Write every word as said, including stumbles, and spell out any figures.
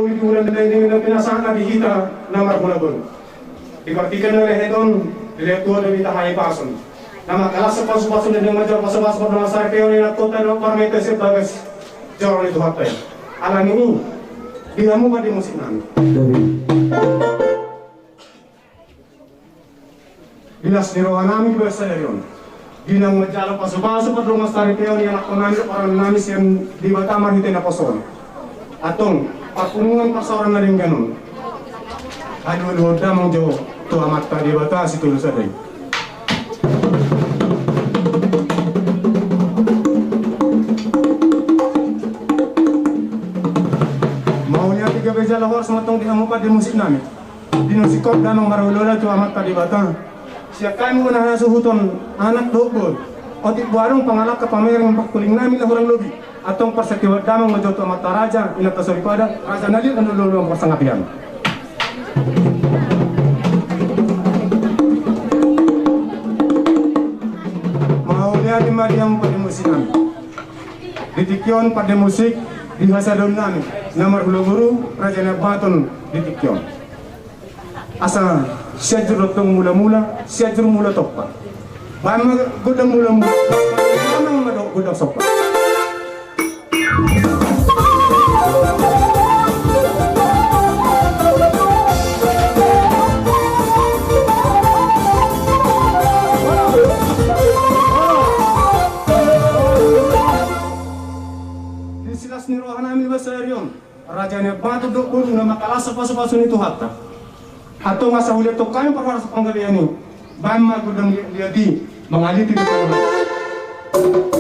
Uli bulan na ini na pinasahat di hita na marguna-guna. Di partingkian na lehet on, di lehet tua do hita hahipason. Na mangkalashon pasupasu na denggan manjalo pasupasu pardongan saripeon ni angka amanta na parmata sian bagas joro ni Tuhanta i. Alani i, di hamu pande musik nami. Di las ni roha nami di bagasan sadari on, di na manjalo pasupasu pardongan saripeon ni anakkon nami dohot parumaen nami sian Debata marhite naposona. Antong parpunguan parsaoran na denggan on, halualuhon damang jo tu Amanta Debata Sitolu Sada i. Mauliate gabe jala horas ma antong di hamu pande musik nami. Di na singkop damang marulaula tu Amanta Debata. Sian hami bona hasuhuton anak dohot boru, otik boa adong pangalangka pamereng pangkuling nami na hurang lobi. Antong parsatioon damang ma jo tu amanta raja, inanta soripada, raja na liat na lolo parsangapon. Mauliate ma di hamu pande musik nami. Di tingki on pande musik di hasadon nami na marhula boru Raja Nabaton di tingki on. Asa Sianjur do tong mula-mula, Sianjur mula tompa. Baen ma gondang mula-mula, baen ma gondang somba. Di las ni roha nami di bagasan sadari on, Raja Nabaton dohot boruna, mangkalashon pasupasu ni Tuhanta. Antong asa hulehon hami parhorasan panggabean i, baen ma gondang liat-liat i mangaliti di tongtong.